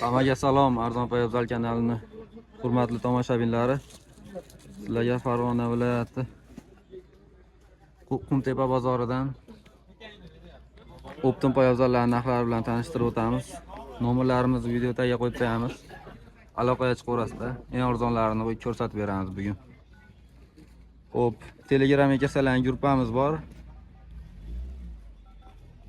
Hammaga salom, Arzon Poyabzal kanalini hurmatli tomoshabinlari. Sizlarga Farg'ona viloyati Qumtepa bozoridan Optim poyabzallar narxlari bilan tanishtirib o'tamiz. Nomerlarimizni video tagiga qo'yib qo'yamiz. Aloqaga chiqaverasizlar. Eng arzonlarini ko'rsatib beramiz bugun. Xo'p, Telegramga kirsalar gruppamiz bor.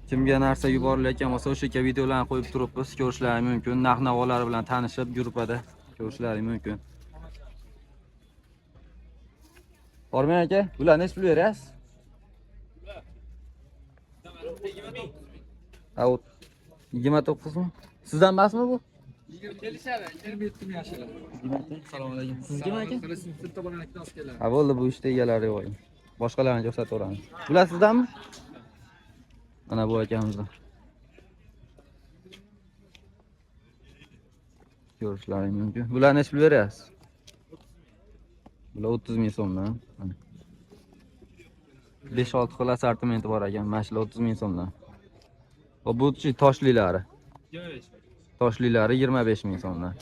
Kimga narsa yuborilayotgan bo'lsa, o'sha yerga videolarni qo'yib turibmiz, ko'rishlari mumkin. Narx-navolari bilan tanishib, gruppada ko'rishlari mumkin. Bormang aka, bular nechi pul berasiz? Ha, 29 mi? Sizdan emasmi bu? Kelishadi, 27 ming yashiladi. Assalomu alaykum. Sizgami aka? Bitta bolanikini olib keladi. Ha, bo'ldi, bu ishda egalari yo'q. Boshqalarini ko'rsataveramiz. Bular sizdanmi? Mana bu akamizdan. Ko'rishlaring mumkin. Bular nechi pul berasiz? Bular 30 ming so'mdan. Mana. 5-6 xil assortimenti bor ekan. Mana shular 30 ming so'mdan. Va bu toshlilari. Toshlilari 25 ming so'mdan.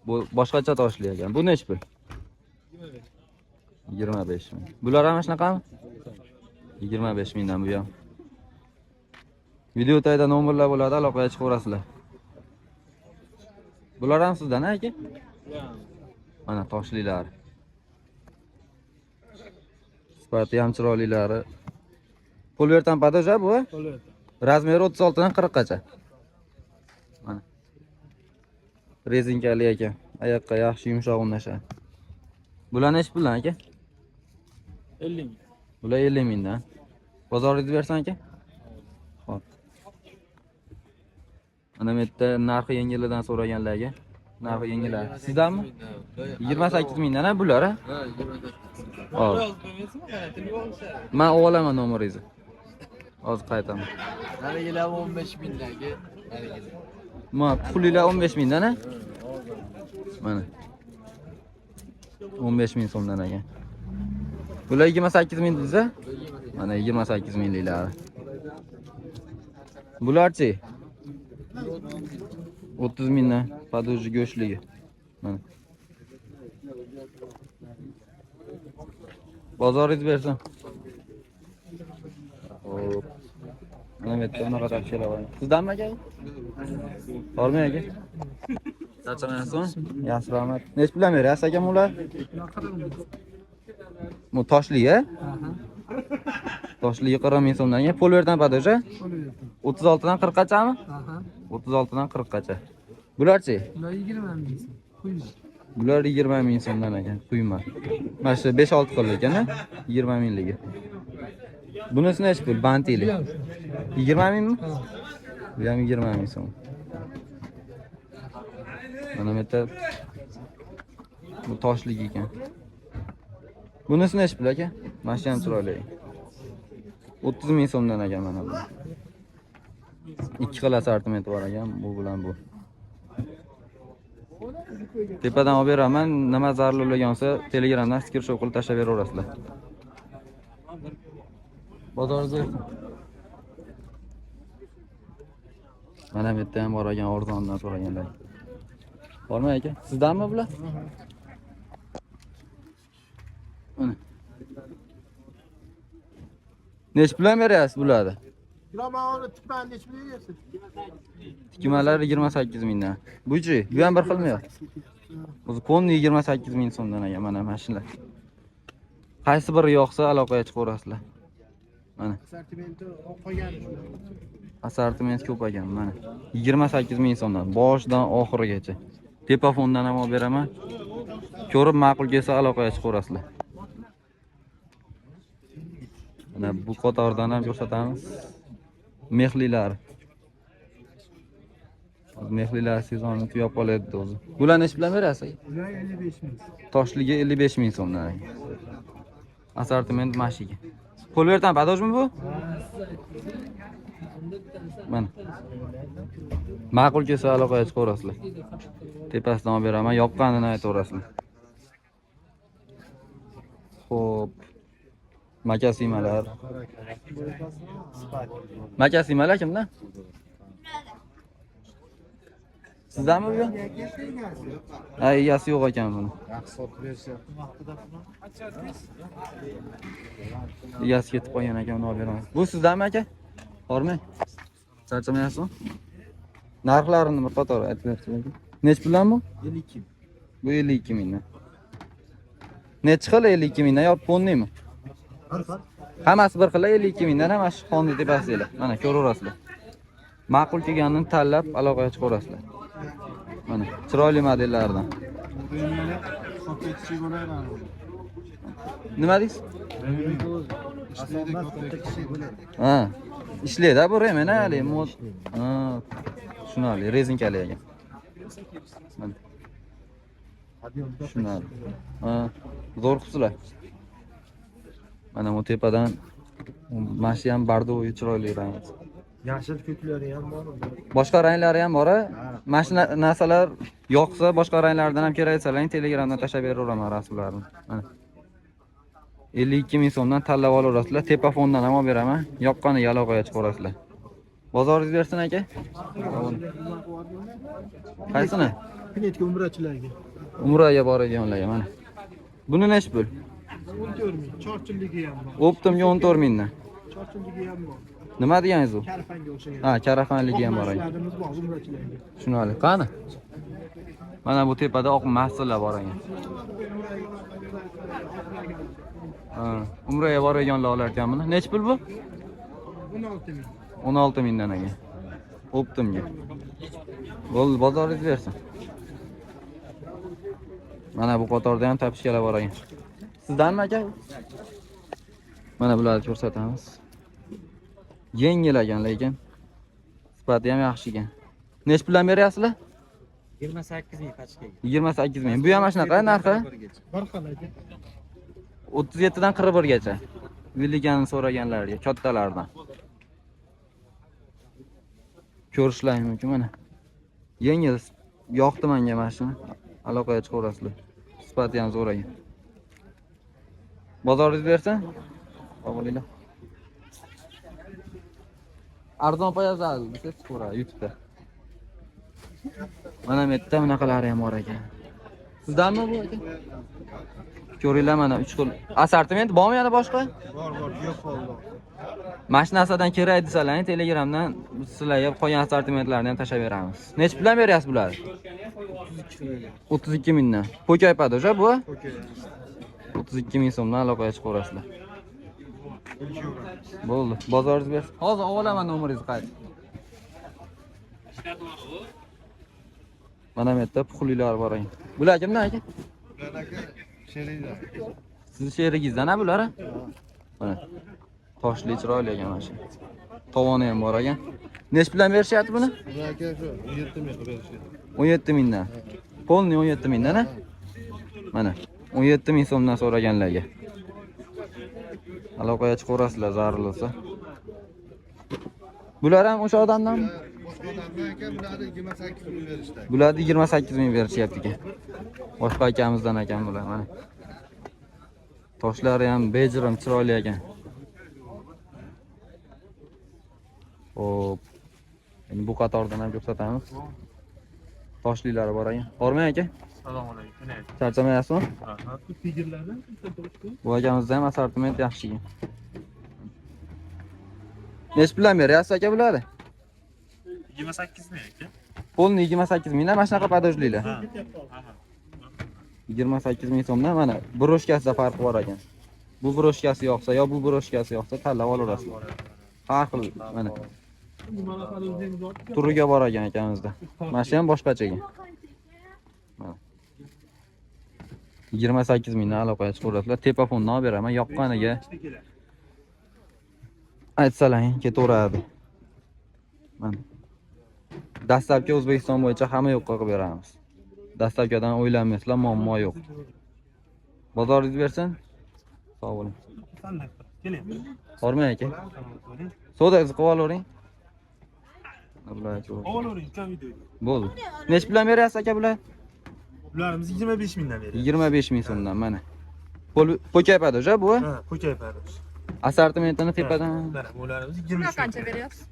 Bu boshqacha toshli ekan. Bu nechi pul? 25 ming. Bular ham shunaqami? 25 mingdan bu ham. Video tagida nomerlar bo'ladi, aloqaga chiqaverasizlar. Bular ham sizdan aka? Mana toshlilari. Sifati ham chiroylilari. Pulvertan padojа bu? Razmeri 36 dan 40 gacha. Mana. Rezinkali ekan. Oyoqqa yaxshi yumshoq o'rnashadi. Bular nechi puldan aka? 50 ming. Bular 50 mingdan. Bozoringizni bersan aka? Xo'p. Mana bu yerda narxi yengilidan so'raganlarga. Narxi yengillar. Sizdanmi? 28 mingdan ha bular ha? Ha, 28. Hop. Men olaman nomeringizni. Hozir qaytaman. Narigilar 15 mingdagi, narigilar. Ma pulinglar 15 mingdan ha? Mana. 15 ming so'mdan ekan. Bular 28 ming dedingiz-a? Mana 28 mingliklari. Bularchi? 30 mingdan poduji go'shtligi. Mana. Bozoringiz bersin. Xo'p. Mana bu yerda unaqa topshilar bor. Sizdanmi aka? Bormi aka? Charchamayapsizmi? Yaxshi, rahmat. Nechi puldan berasiz aka bular? Bu toshli, a? Toshli 40 ming so'mdan. Polverdan podoja? 36 dan 40 qachami? 36 dan 40 qacha. Bularchi? Bular 20 ming so'm. Quyma. Bular 20 ming so'mdan ekan, quyma. Mana shu 5-6 xil ekan, a? 20 mingligi. Bunisi nechi pul? Bantili. 20 mingmi? Bu ham 20 ming so'm. Mana bu yerda bu toshlik ekan. Bunisi nechi pul aka? Mana shu ham chiroyli. 30 ming so'mdan ekan mana bu. Ikki xil assortimenti bor ekan, bu bilan bu. Tepadan olib beraman, nima zarur bo'lgan bo'lsa, Telegramdan skrinshot qilib tashlab beraverasizlar. Bozoringiz bersin. Mana bu yerda ham bor ekan, arzondan so'raganlar. Bormi aka? Sizdanmi bular? Mana. Nechi puldan beryapsiz bularni? Tikman nechi pul beryapsiz? Tikmalar 28 mingdan. Buchi, bu ham bir xilmi yo'q? O'zi polni 28 ming so'mdan ekan mana shular. Qaysi biri yoqsa aloqaga chiqaverasizlar. Mana. Assortimenti qolgani shu. Assortiment ko'p ekan mana. 28 ming so'mdan boshidan oxirigacha. Tepa fondan ham olib beraman. Ko'rib ma'qul kelsa aloqaga chiqaverasizlar. Mana bu qatordan ham ko'rsatamiz. Mexlilar. Mexlilar sezoni tugab qoladi o'zi. Bular nechi bilan berasiz? Bular 55 ming. Toshligi 55 ming so'mdan. Assortiment mashiga. Polverdan padojmi bu? Mana. Ma'qul kelsa aloqaga chiqaverasizlar. Tepasidan olib beraman, yoqqanini aytaverasizlar. Xo'p. Makasimalar. Makasimalar kimdan? Sizdanmi bu? Ha, egasi yo'q ekan buni. Yaxshi sotib berishyapti. Egasi ketib qolgan ekan, uni olib beramiz. Bu sizdanmi aka? Hormang. Charchamayapsizmi? Narxlarini bir qator aytib bersangiz aka. Nechi puldan bu? 52. Bu 52 mingdan. Nechi xil 52 mingdan yo ponniymi? Bir xil. Hammasi bir xil 52 mingdan, ham shu xonni tepasinglar. Mana ko'raverasizlar. Ma'qul kelganini tanlab aloqaga chiqaverasizlar. Mana chiroyli modellardan. Katta kichik bo'laveradi. Nima deysiz? Ishlaydi, katta kichik bo'ladi. Ha. Ishlaydi bu remen hali mod. Ha. Tushunarli, rezinkali ekan. Mana tushunarli. Ha, zo'r qilibsizlar. Mana bu tepadan mana shu ham бордовый chiroyli rang. Yashil ko'klari ham bor. Boshqa ranglari ham bor. Mana shu narsalar yoqsa, boshqa ranglardan ham kerak desalaring, Telegramdan tashlab beraveraman rasmlarini. Mana. 52 ming so'mdan tanlab olaverasizlar. Tepa fondan ham olib beraman. Yoqqaniga aloqaga chiqaverasizlar. Bozoringiz bersin aka. Qaysini? Pinetga umrachilarga. Umraga boradiganlarga mana. Buni nechi pul? 14 ming. Chorchilligi ham bor. Optimga 14 mingdan. Chorchilligi ham bor. Nima deganingiz u? Karafanga o'xshagan. Ha, karafanligi ham bor ekan. Maslarimiz bor umrachilarga. Tushunarli. Qani? Mana bu tepada oq mahsullar bor ekan. Ha, umraga boradiganlar olar ekan buni. Nechi pul bu? 16 ming. 16 mingdan ekan. Optimga. Bo'ldi, bozoringiz bersin. Mana bu qatorda ham tapishkalar bor ekan. Sizdanmi aka? Mana bularni ko'rsatamiz. Yengil ekan lekin sifati ham yaxshi ekan. Nechi puldan beryapsizlar? 28 ming pachkaga. 28 ming. Bu ham mana shunaqa narxi? Bir xil aka. 37 dan 41 gacha. Villigani so'raganlarga, kattalardan. Ko'rishlari mumkin mana. Yengil yoqdi menga mana shuni. Aloqaga chiqaverasizlar. Sifati ham zo'r ekan. Bozoringiz bersin. Sog' bo'linglar. Arzon poyabzal desa chiqaveradi YouTube'da. Mana bu yerda bunaqalari ham bor ekan. Sizdanmi bu aka? Ko'ringlar mana 3 xil assortiment bormi yana boshqa? Bor, bor, yo'q qoldi. Mana shu narsadan kerak desalaring, Telegramdan sizlarga qolgan assortimentlarni ham tashlab beramiz. Nechi puldan beryapsiz bularni? 32 mingdan. Po'kaypadi o'sha bu? 32 ming so'mdan aloqaga chiqaverasizlar. Bo'ldi. Bozoringiz bersin. Hozir olaman nomeringizni qaytib. Mana bu yerda puxlilar bor ekan. Bular kimdan aka? Bular aka sheriklar. Sizni sherigingizdan a bular? Mana. Toshli chiroyli ekan mana shu. Tovoni ham bor ekan. Nechi puldan berishyapti buni? Bular aka shu 17 ming qilib berishadi. 17 mingdan. Polniy 17 mingdan a? Mana 17 ming so'mdan so'raganlarga. Aloqaga chiqaverasizlar zarur bo'lsa. Bular ham o'sha odamdanmi? Boshqa odamdan aka bularni 28 ming berishdi. Bularni 28 ming berishyapti ekan. Boshqa akamizdan ekan bular mana. Toshlari ham bejirim chiroyli ekan. Xo'p. Endi bu qatordan ham ko'rsatamiz. Toshlilari bor ekan. Hormang aka. Assalomu alaykum. Charchamayapsizmi? Rahmat. Bu akamizda ham assortiment yaxshi ekan. Nechi puldan beryapsiz aka bularni? 28 ming aka. Polni 28 mingdan mana shunaqa podojliklar. Ha. 28 ming so'mdan mana broshkasida farqi bor ekan. Bu broshkasi yoqsa yo bu broshkasi yoqsa tanlab olaverasizlar. Har xil mana turiga bor ekan akamizda. Mana shu ham boshqacha ekan. Mana. 28 mingdan aloqaga chiqaverasizlar. Tepa fonni olib beraman, yoqqaniga aytsalaring ketaveradi. Mana. Dastlabki O'zbekiston bo'yicha hamma yoqqa qilib beramiz. Dastlabkidan o'ylanmaysizlar, muammo yo'q. Bozoringiz bersin. Sog' bo'ling. Hormang aka. Savdoyingizni qilib olavering. Olavering, ukam videoga. Bo'ldi. Nechi puldan beryapsiz aka bular? Bularimiz 25 mingdan beryapmiz. 25 ming so'mdan mana. Po'kaypadi o'sha bu? Ha, po'kaypadi. Assortimentini tepadan Mana bularimiz 23 Buna ming. qancha beryapsiz?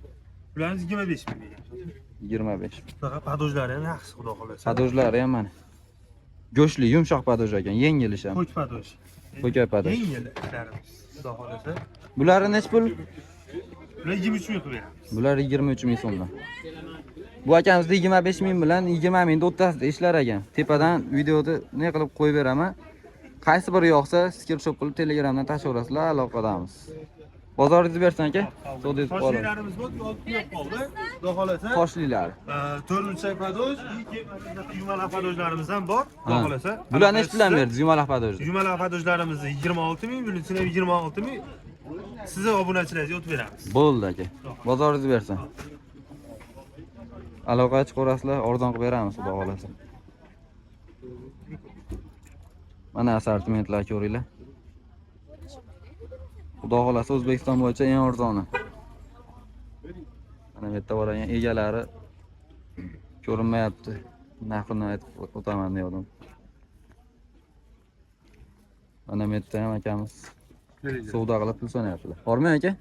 Bularimiz 25 ming beryapmiz. 25. Bunaqa падёж lari ham yaxshi, xudo xohlasa. Падёж lari ham mana. Go'shtli, yumshoq падёж ekan, yengil ish ham. Ko'k падёж. Ko'k падёж. Yengil ishlarimiz. Xudo xohlasa. Bulari nechi pul? Bular 23 ming qilib beramiz. Bular 23 ming so'mdan. Bu akamizda 25 ming bilan 20 mingni o'rtasida ishlar ekan. Tepadan videoni ne qilib qo'yib beraman. Qaysi biri yoqsa, skrinshot qilib Telegramdan tashlayverasizlar, aloqadamiz. Bozoringizni bersin aka. Savdo etib qolamiz. Toshlilarimiz bor, olib kelib qoldi. Xudo xohlasa. Toshlilar. To'rtinchi падёж, keyin mana shunaqa yumalaq падёж larimiz ham bor, xudo xohlasa. Bular nechi puldan berdingiz yumalaq падёж ni? Yumalaq падёж larimizni 26 ming, bunisini ham 26 ming. Sizni obunachilaringizga o'tib beramiz. Bo'ldi aka. Bozoringizni bersin. Aloqaga chiqaverasizlar, arzon qilib beramiz xudo xohlasa. Mana assortimentlar ko'ringlar. Xudo xohlasa O'zbekiston bo'yicha eng arzoni. Mana bu yerda bor ekan, egalari ko'rinmayapti. Narxini aytib o'taman degandim. Mana bu yerda ham akamiz savdo qilib pul sanayaptilar. Bormi aka?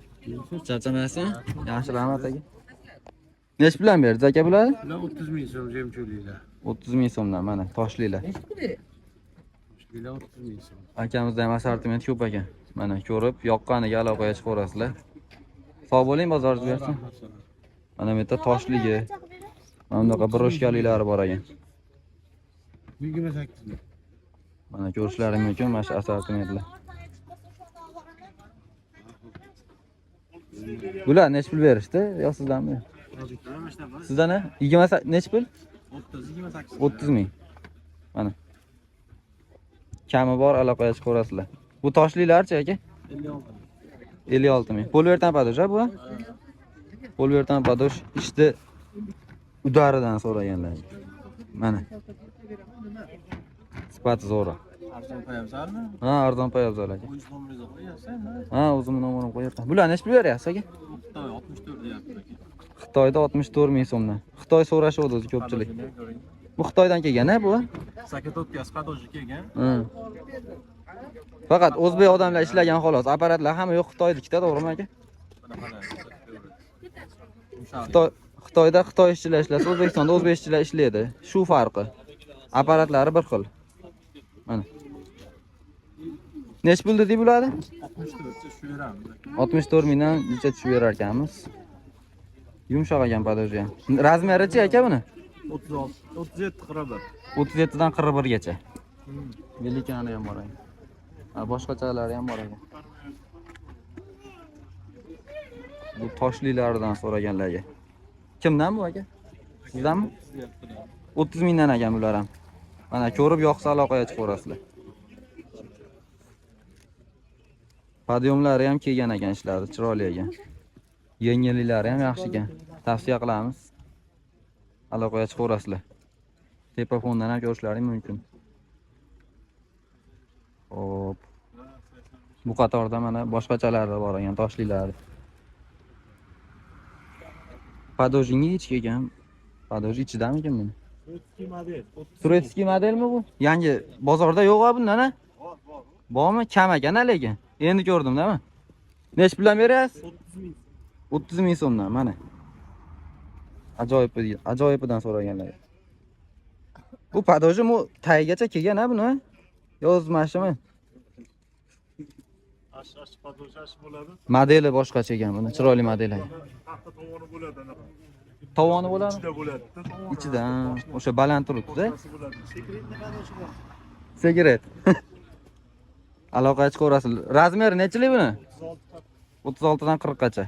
Charchamayapsizmi? Yaxshi, rahmat aka. Nechi puldan berdingiz aka bularni? Bular 30 ming so'm жемчуг lilar. 30 ming so'mdan mana toshlilar. Toshlilar 30 ming so'm. Akamizda ham assortiment ko'p ekan. Mana ko'rib, yoqqaniga aloqaga chiqaverasizlar. Sog' bo'ling, bozoringiz bersin. Mana bu yerda toshligi, mana bunaqa брошка lilari bor ekan. 28 ming. Mana ko'rishlaring mumkin mana shu assortimentlar. Bular nechi pul berishdi? Yo sizdanmi? Sizdan a? 20 nechi pul? 30 ming. Mana. Kami bor, aloqaga chiqaverasizlar. Bu toshlilarchi aka? 56 ming. Полуверtan падёж a bu? Полуверtan падёж ishni udaridan so'raganlar. Mana. Sifati zo'ri. Arzon qo'yapsanmi? Ha, arzon poyabzal aka. O'z nomeringizni qo'yapsanmi? Ha, o'zimni nomerimni qo'yapman. Bular nechi pul beryapsiz aka? Xitoy 64 deyapti aka. Xitoyda 64 ming so'mdan. Xitoy so'rashyapti o'zi ko'pchilik. Bu Xitoydan kelgan a bu? Sakatotkasi падёж i kelgan. Ha. Faqat o'zbek odamlar ishlagan xolos. Apparatlar hamma yo'q Xitoynikida, to'g'rimi aka? Mana mana. Xitoyda Xitoy ishchilar ishlasa, O'zbekistonda o'zbek ishchilar ishlaydi. Shu farqi. Apparatlari bir xil. Mana. Nechi pul dedik bularni? 64 tushib beramiz aka. 64 mingdan necha tushib berar ekanmiz. Yumshoq ekan падёж i ham. Размер ichi aka buni? 36, 37 41. 37 dan 41 gacha. Великан i ham bor ekan. Ha, boshqachalari ham bor ekan. Bu toshlilaridan so'raganlarga. Kimdan bu aka? Sizdanmi? 30 mingdan ekan bular ham. Mana ko'rib yoqsa aloqaga chiqaverasizlar. Подъём lari ham kelgan ekan ishlari, chiroyli ekan. Yengilliklari ham yaxshi ekan. Tavsiya qilamiz. Aloqaga chiqaverasizlar. Tepa fondan ham ko'rishlaring mumkin. Xo'p. Bu qatorda mana boshqachalari bor ekan, toshlilari. Падёж ingi ichki ekan. Падёж ichidamikan buni? Турецкий modelmi bu? Yangi bozorda yo'q a bundan a? Bormi? Kam ekan a lekin. Endi ko'rdim-da men. Nechi puldan beryapsiz? 30 ming so'mdan mana. Ajoyib, ajoyibidan so'raganlar. Bu падёж i mu tagigacha kelgan a buni? Yozmashimi? Ash ash падёж ash bo'ladi. Modeli boshqacha ekan buni, chiroyli model ekan. Paxta tovoni bo'ladi anaqa. Tovoni bo'ladimi? Ichida bo'ladi. Ichida, ha, o'sha baland turibdi-da. Bo'ladi. Секретный падёж i bor. Sigaret. Aloqaga chiqaverasiz. Размер i nechilik buni? 36 dan 40 gacha.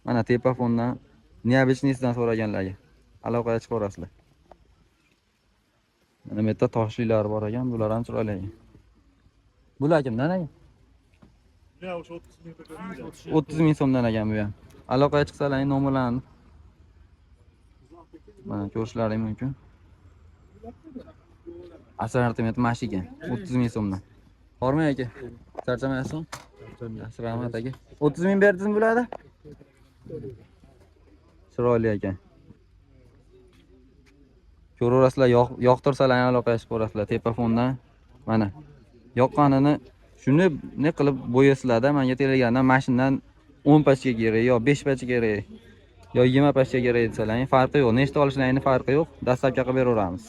Mana tepa fondan необычный sidan so'raganlarga aloqaga chiqaverasizlar. Mana bu yerda toshlilar bor ekan, bular ham chiroyli ekan. Bular kimdan ekan? Ya o'sha 30 ming beramiz. 30 ming so'mdan ekan bu ham. Aloqaga chiqsalaring nomerlarini mana ko'rishlaring mumkin. Assortiment mana shu ekan, 30 ming so'mdan. Bormi aka? Charchamayapsizmi? Yaxshi, rahmat aka. 30 ming berdingizmi bularni? Chiroyli ekan. Ko'raverasizlar, yoqtirsalar ham aloqaga chiqaverasizlar tepa fondan. Mana yoqqanini shuni ne qilib bo'yasizlarda, menga Telegramdan mashinadan 10 pachka kerak yo 5 pachka kerak. Yo 20 pachka kerak desalaring, farqi yo'q. Nechta olishlaringni farqi yo'q. Dastlabki qilib beraveramiz.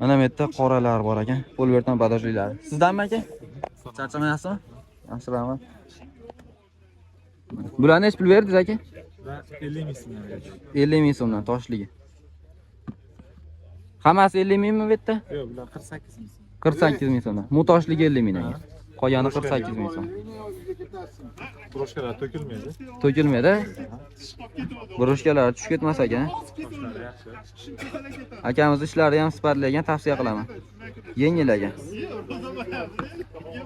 Mana bu yerda qoralar bor ekan. Polverton badajliklari. Sizdanmi aka? Charchamayapsizmi? Yaxshi, rahmat. Bularni necha pul berdingiz aka? 50 ming so'm. 50 ming so'mdan toshligi. Hammasi 50 mingmi bu yerda? Yo'q, bular 48 ming so'm. 48 ming so'mdan. Mutoshligi 50 ming ekan. Qolgani 48 ming so'm. Broshkalar to'kilmaydi. To'kilmaydi. Burushkalari tushib ketmas ekan. Akamiz ishlari ham sifatli ekan, tavsiya qilaman. Yengil ekan.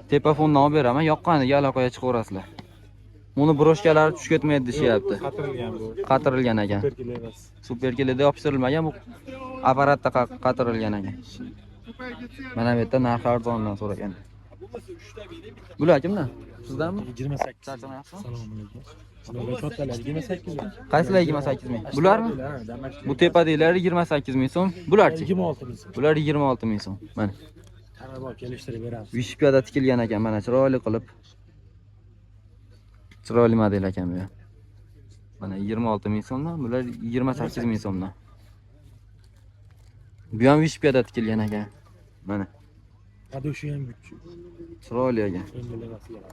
Tepa fondan olib beraman, yoqqaniga aloqaga chiqaverasizlar. Buni broshkalari tushib ketmaydi deyishyapti. Qatirilgan bu. Qatirilgan ekan. Super kilo emas. Super kilida yopishtirilmagan, bu apparatda qatirilgan ekan. Mana bu yerda narxi arzondan so'ragan. Bular kimdan? Sizdanmi? 28. Charchamayapsizmi? Assalomu alaykum. Bular kattalar 28 ming. Qaysilar 28 ming? Bularmi? Ha, Damashq. Bu tepadagilar 28 ming so'm. Bularchi? 26 ming so'm. Bular 26 ming so'm. Mana. Tana bor, kelishtirib beramiz. Vishipkada tikilgan ekan, mana chiroyli qilib. Chiroyli model ekan bu ham. Mana 26 ming so'mdan, bular 28 ming so'mdan. Bu ham vishipkada tikilgan ekan. Mana Padoshi ham güçlü. chiroyli ekan. Yengil emas yana.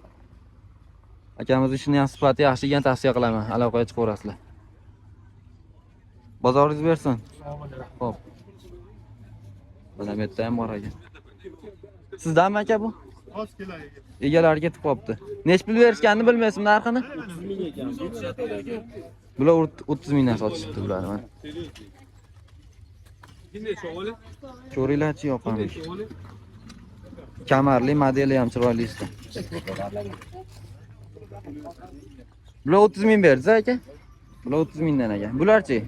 Akamiz ishini ham sifati yaxshi ekan, tavsiya qilaman. Aloqaga chiqaverasizlar. Bozoringiz bersin. Xo'p. Mana bu yerda ham bor ekan. Sizdanmi aka bu? Egalari ketib qolibdi. Nech pul berishganini bilmaysiz narxini? Bular 30 mingdan sotishibdi bularni mana. Ko'ringlarchi yoqamiz. Kamarli modeli ham chiroyli ishda. Bular 30 ming berdi aka. Bular 30 mingdan aka. Bularchi?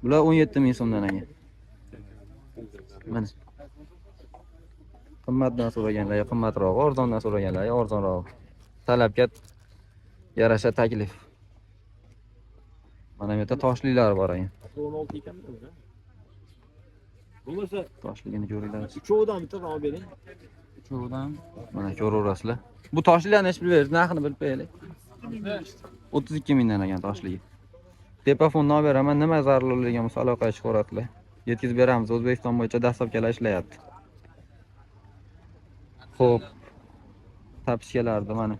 Bular 17 ming so'mdan aka. Mana. Qimmatdan so'raganlar qimmatroq, arzondan so'raganlar arzonroq. Talabga yarasha taklif. Mana bu yerda toshlilar bor ekan. 16 ekanmi? Bo'lmasa Toshligini ko'ringlar. uchovidan bittadan olib bering. Uchovidan mana ko'raverasizlar. Bu toshliklar necha pul berdi? Narxini bilib qo'yaylik. 32 mingdan ekan toshligi. Tepa fonni olib beraman, nima zarurligiga bo'lsa aloqaga chiqaveradilar. Yetkazib beramiz. O'zbekiston bo'yicha dastlabkilar ishlayapti. Xo'p. Tapishkalardi mana.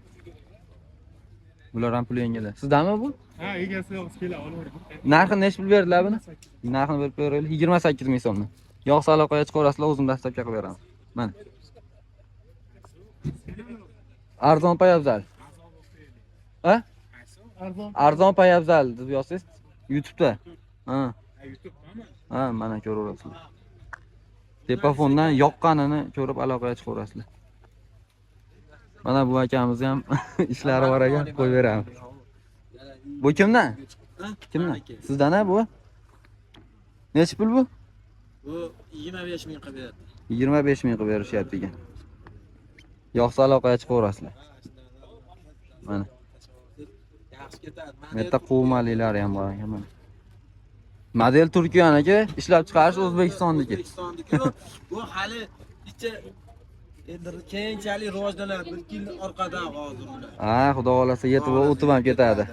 Bular ham pul yengil. Sizdami bu? Ha, egasi yo'q, kela olaver. Narxini necha pul berdilar buni? Narxini bilib beraylik. 28 ming so'mdan. Yo'qsa aloqaga chiqaverasizlar, o'zim dastlabki qilib beraman. Mana. Arzon poyabzal. Ha? Arzon poyabzal deb yozsangiz YouTube'da. Ha. Ha, mana ko'raverasizlar. Tepafondan yoqqanini ko'rib aloqaga chiqaverasizlar. Mana bu akamiz ham ishlari bor ekan, qo'yib beramiz. Bu kimdan? Kimdan? Sizdan ha bu? Necha pul bu? Bu 25 ming qilib beradi. 25 ming qilib berishyapti ekan. Yoqsa aloqaga chiqaverasizlar. Mana. Yaxshi ketadi. Bu yerda quvmalilari ham bor ekan mana. Model Turkiyaniki, ishlab chiqarish O'zbekistonniki. O'zbekistonniki. Bu hali ichi endi keyinchalik rivojlanadi. Bir yil orqada hozir ular. Ha, xudo xolasa yetib o'tib ham ketadi.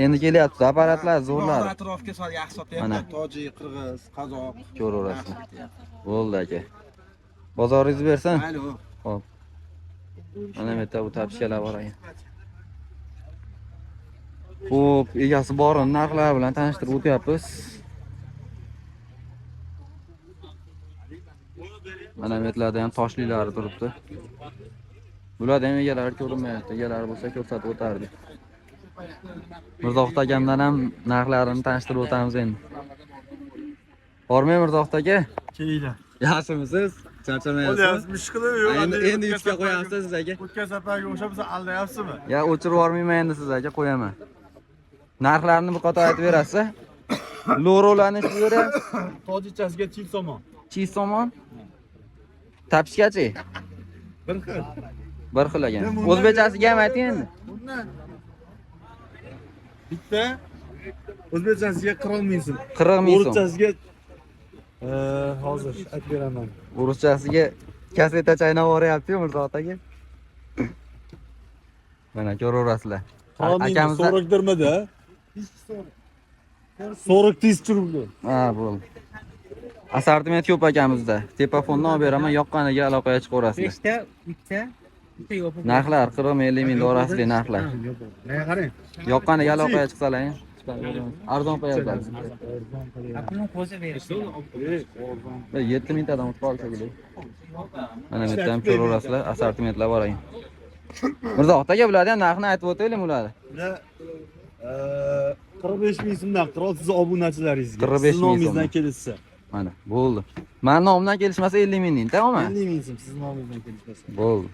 Endi kelyapti apparatlar zo'rlari. Atrofga sal yaxshi Mana. sotyapti. Tojik, qirg'iz, qozoq. Ko'raverasizlar. Bo'ldi aka. Bozoringiz bersin. Mayli. Xo'p. Mana bu yerda bu tapishkalar bor ekan. Xo'p, egasi borini narxlari bilan tanishtirib o'tyapmiz. Mana bu yerlarda ham toshlilari turibdi. Bularda ham egalari ko'rinmayapti. Egalari bo'lsa ko'rsatib o'tardik. Mirzohid akamdan ham narxlarini tanishtirib o'tamiz endi. Bormi Mirzohid aka? Kelinglar. Yaxshimisiz? Charchamayapsizmi? Mushkuli yo'q. Endi YouTube'ga qo'yamiz siz aka. O'tgan safarga o'xshab bizni aldayapsizmi? Ya o'chirib yubormayman endi siz aka, qo'yaman. Narxlarini bir qator aytib berasiz. Lorolarni necha berasiz? Tojikchasiga 2 somon. Chi somon? Tapishkachi? Bir xil. Bir xil ekan. O'zbekchasiga ham ayting endi. Bitta o'zbekchasiga 40 ming so'm. 40 ming so'm. O'rischasiga hozir aytib beraman. O'rischasiga kaseta chaynab yuboryapti-yu Mirzohid aka. Mana ko'raverasizlar. Akamizda So'rikdirmadi. So'rik tez turibdi. Ha, bo'ldi. Assortiment ko'p akamizda. Tepafonni olib beraman, yoqqaniga aloqaga chiqaverasizlar. 5 ta, 3 ta, bitta yopiq. Narxlar 40 ming, 50 ming orasidagi narxlar. Nega qarang. Yoqqaniga aloqaga chiqsalar, arzon qo'yapmiz. Pulni qo'shib berish. 7 mingtadan o'tib qolsa kerak. Mana bu yerda ham ko'raverasizlar, assortimentlar bor ekan. Mirzo aka, bularni ham narxini aytib o'taylik ularni. Bular 45 ming so'mdan qirol sizni obunachilaringizga. 45 Siz ming nomingizdan so'mdan. kelishsa. Mana, bo'ldi. Mani nomimdan kelishmasa 50 ming deng, tamommi? 50 ming so'm siz nomingizdan kelishmasa. Bo'ldi.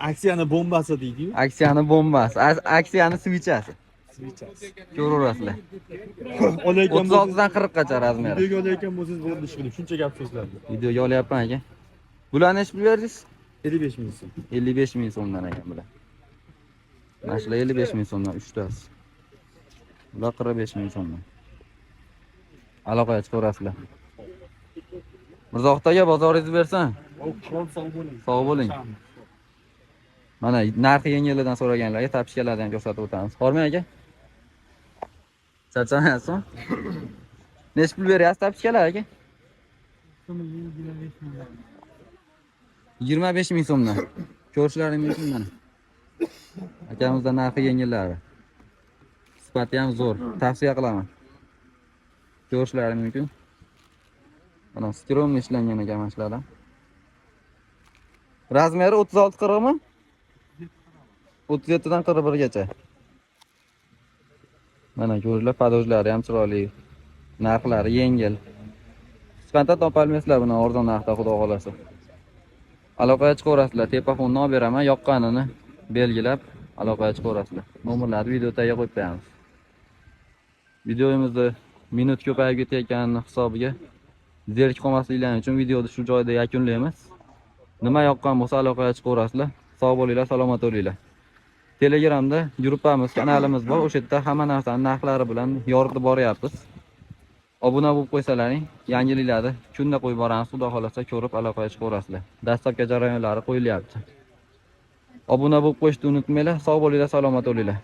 Aksiyani bombasi deydi-yu. Aksiyani bombasi, aksiyani svichasi. Svichasi. Ko'raverasizlar. Olayotgan 36 dan 40 gacha razmeri. Videoga olayotgan bo'lsangiz bo'ldi ish qilib, shuncha gap so'zlardi. Videoga olyapman aka. Bularni necha pul berdingiz? 55 ming so'm. 55 ming so'mdan ekan bular. Mana shular 55 ming so'mdan uchtasi. Bular 45 ming so'mdan. Aloqaga chiqaverasizlar. Mirzohid aka, bozoringizni bersin. Qirol sog' bo'ling. Sog' bo'ling. Mana narxi yengillidan so'raganlarga tapishkalarni ham ko'rsatib o'tamiz. Hormang aka. Charchamayapsizmi? Necha pul beryapsiz tapishkalar aka? 25 ming so'mdan. Ko'rishlaring mumkin mana. Akamizda narxi yengillari. Sifati ham zo'r. Tavsiya qilaman. Ko'rishlaring mumkin. Mana skromniy ishlangan ekan mana shulardan. Razmeri 36 40 mi? 37 dan 41 gacha. Mana ko'ringlar, podojlari ham chiroyli. Narxlari yengil. Hech qayerdan topolmaysizlar buni arzon narxda, xudo xolasa. Aloqaga chiqaverasizlar. Tepafonni olib beraman, yoqqanini belgilab aloqaga chiqaverasizlar. Nomerlarni video tagiga qo'yib qo'yamiz. Videomizni minut ko'payib ketayotganini hisobiga zerikib qolmasliklaring uchun videoni shu joyda yakunlaymiz. Nima yoqqan bo'lsa aloqaga chiqaverasizlar. Sog' bo'linglar, salomat bo'linglar. Telegramda gruppamiz, kanalimiz bor. O'sha yerda hamma narsani narxlari bilan yoritib boryapmiz. Obuna bo'lib qo'ysalaring, yangiliklarni kunda qo'yib boramiz. Xudo xolasa ko'rib aloqaga chiqaverasizlar. Dastlabki jarayonlari qo'yilyapti. Obuna bo'lib qo'yishni unutmanglar. Sog' bo'linglar, salomat bo'linglar.